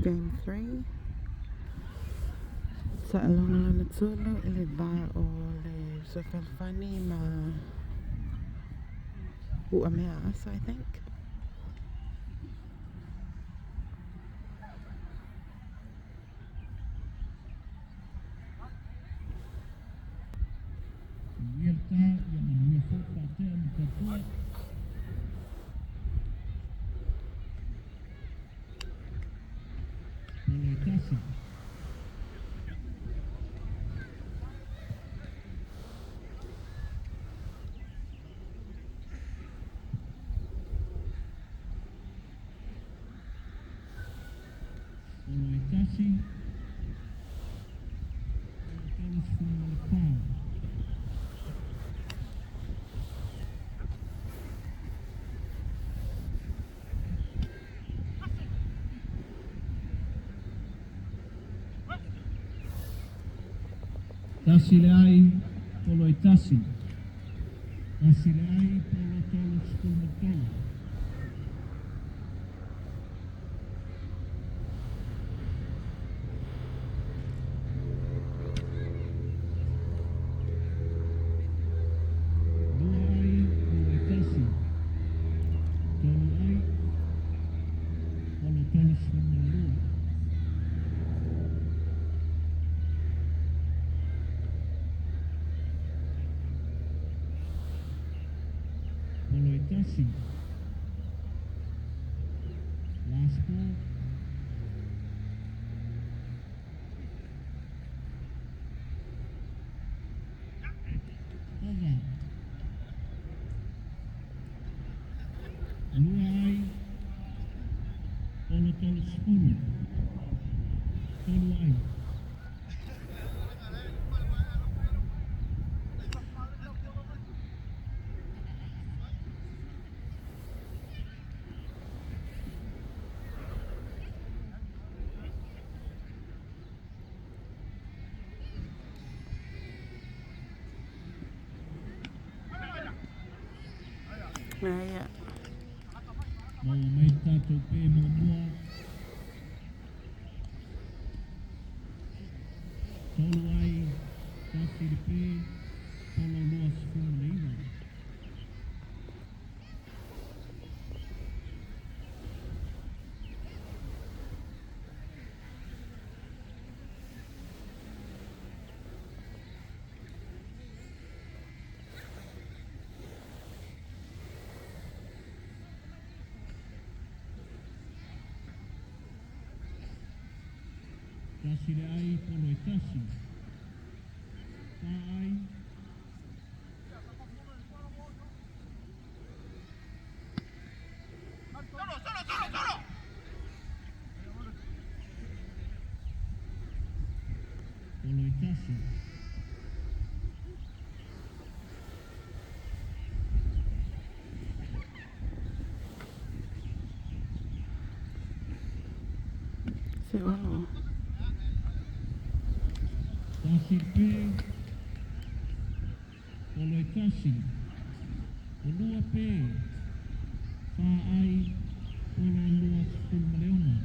Game 3. Taʻiloga lona tolu i le va o le Fesoasoani ma Uamea Asa, I think. Manuia le ta, ia manuia foi le faatea ma tatua. Polo e tasi. Polo e tasi. Polo 34. Tasi le ai, polo e tasi. Tasi le ai, polo 33. Lua ai, polo e tasi. Tolu ai, polo 32. Polo e tasi. Last ball. Over. Lua ai, polo 30. Tolu ai. Yeah. Maua mai le tatou pe muamua. Tolu ai, tasi le pe, polo 29. Tasi le ai, polo e tasi. Whā ai. Polo e tasi. Se olo. Tasi le pe. Polo e tasi. O lua pe. Whā ai. Polo 26.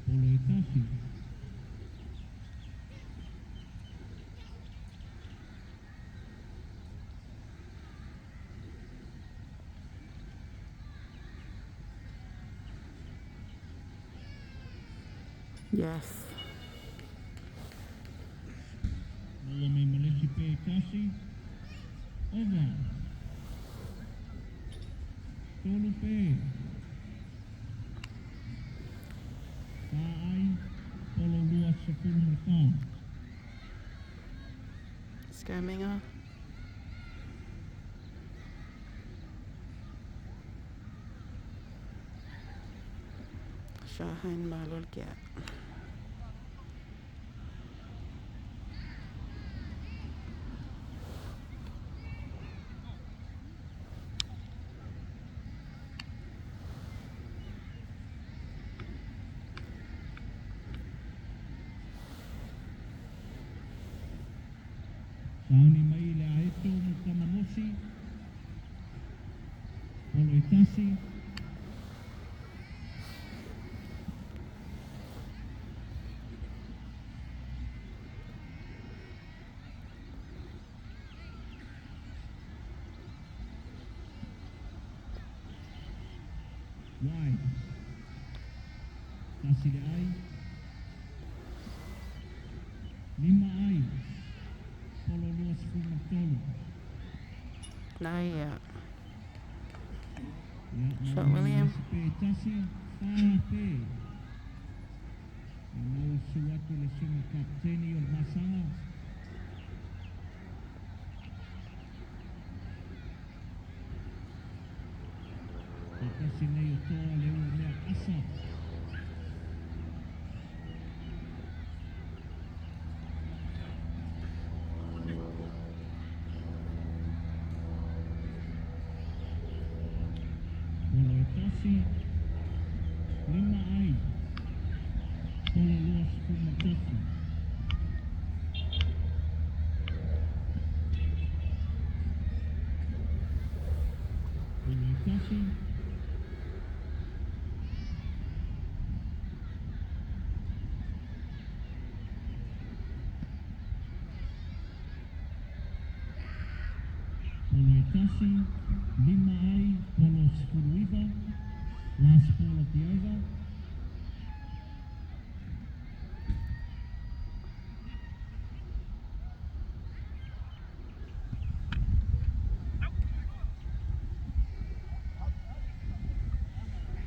Polo e tasi. Yes. Maua mai ma le isi pe e tasi. Over. Tolu pe. Whā ai. Polo 24. Skirminger. Shahin Malulkiat. Sauni mai le aeto mo Kamamosi. Polo e tasi. Wide. Tasi le ai. Lima ai. Polo 23. Not yet. Ia, Shot William. Pe tasi, whā pe. Ia mau su atu le sunga kapteni o le Masanga. Te tasi nei o toa le ua mea asa. Polo e tasi, lima ai. Polo 21. Polo e tasi. Polo e tasi, lima ai, polo 19. Last ball of the over.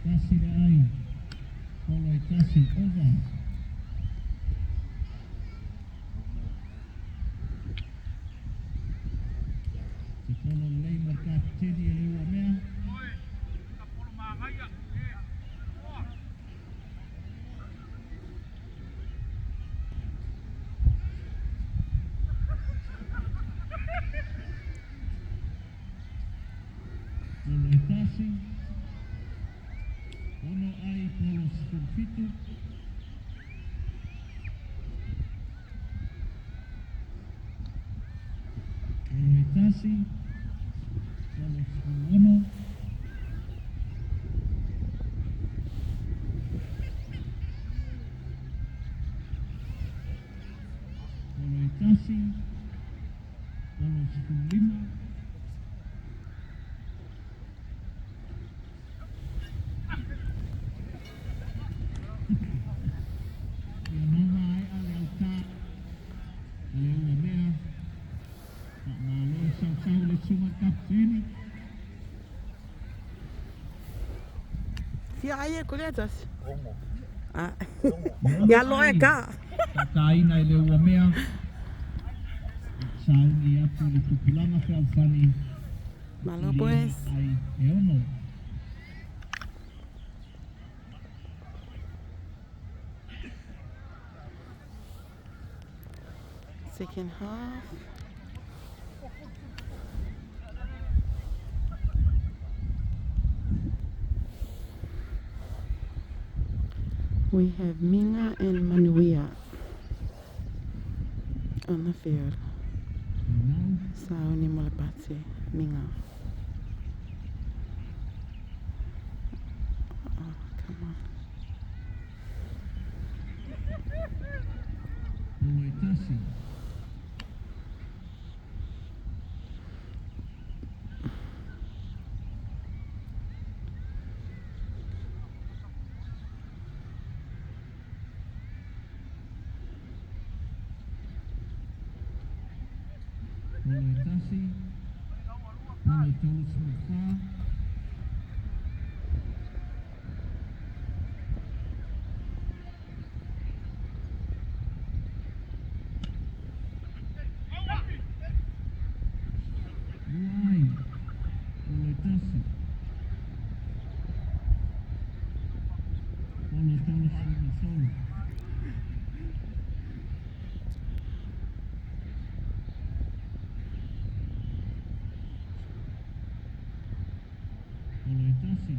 Tasi le ai, polo e tasi, over. Te polo lei mo le kapiteni e le ua mea. Polo e tasi. Ono ai polo 17. Polo e tasi. Polo 16. Polo e tasi. Polo 15. Ia nova ai a le autā. A le ua mea. Pa malo e sausau le sunga kapiteni. Fia ai e kule tasi. Ah. Ia loa e ka. Tataina i le ua mea. Sauni atu le tupulaga fealofani. Malo boys. Ai e ono. Second half. We have Minga and Manuia on the field. Now, Sauni Molepatsi, Minga. Oh, come on. Polo e tasi. Polo e tasi. Polo 34. Lua ai. Polo e tasi. Polo 33. Polo e tasi.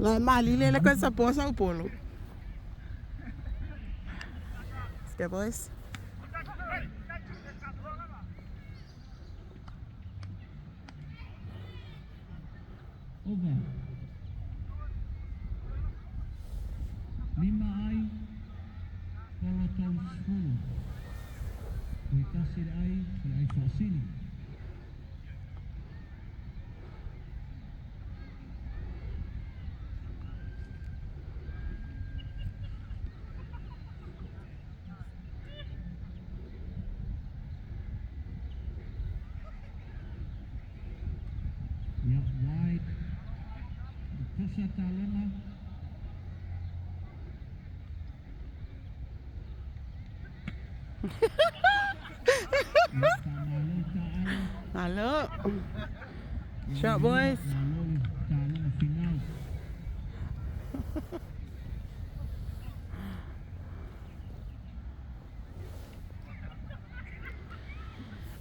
La malile le kwa sa posa upolo. Let's go, boys. Over. Lima ai, polo tolu sefulu. Toe tasi le ai, o le ai faasili. Ia, wide. Tosa taloga. Ia, faamalo taalo. Malo. Shot, boys. Malo le taloga finau.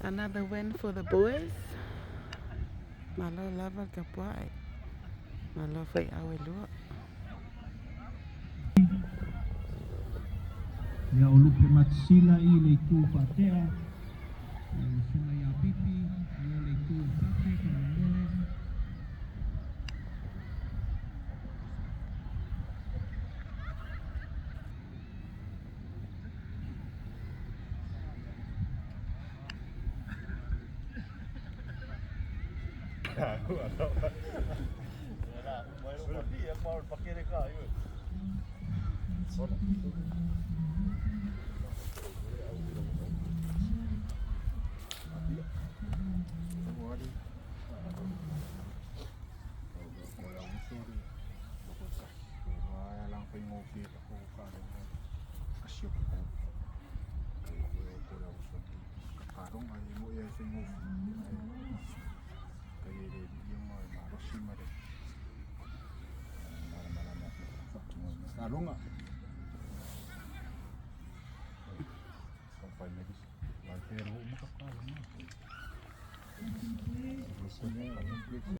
Another win for the boys. Malo lava ka puai. Malo fai awe lua. Ia o lupe matisila i le itu faatea. Ia o le susuga ia Pipi, ia le itu o fate faamolemole.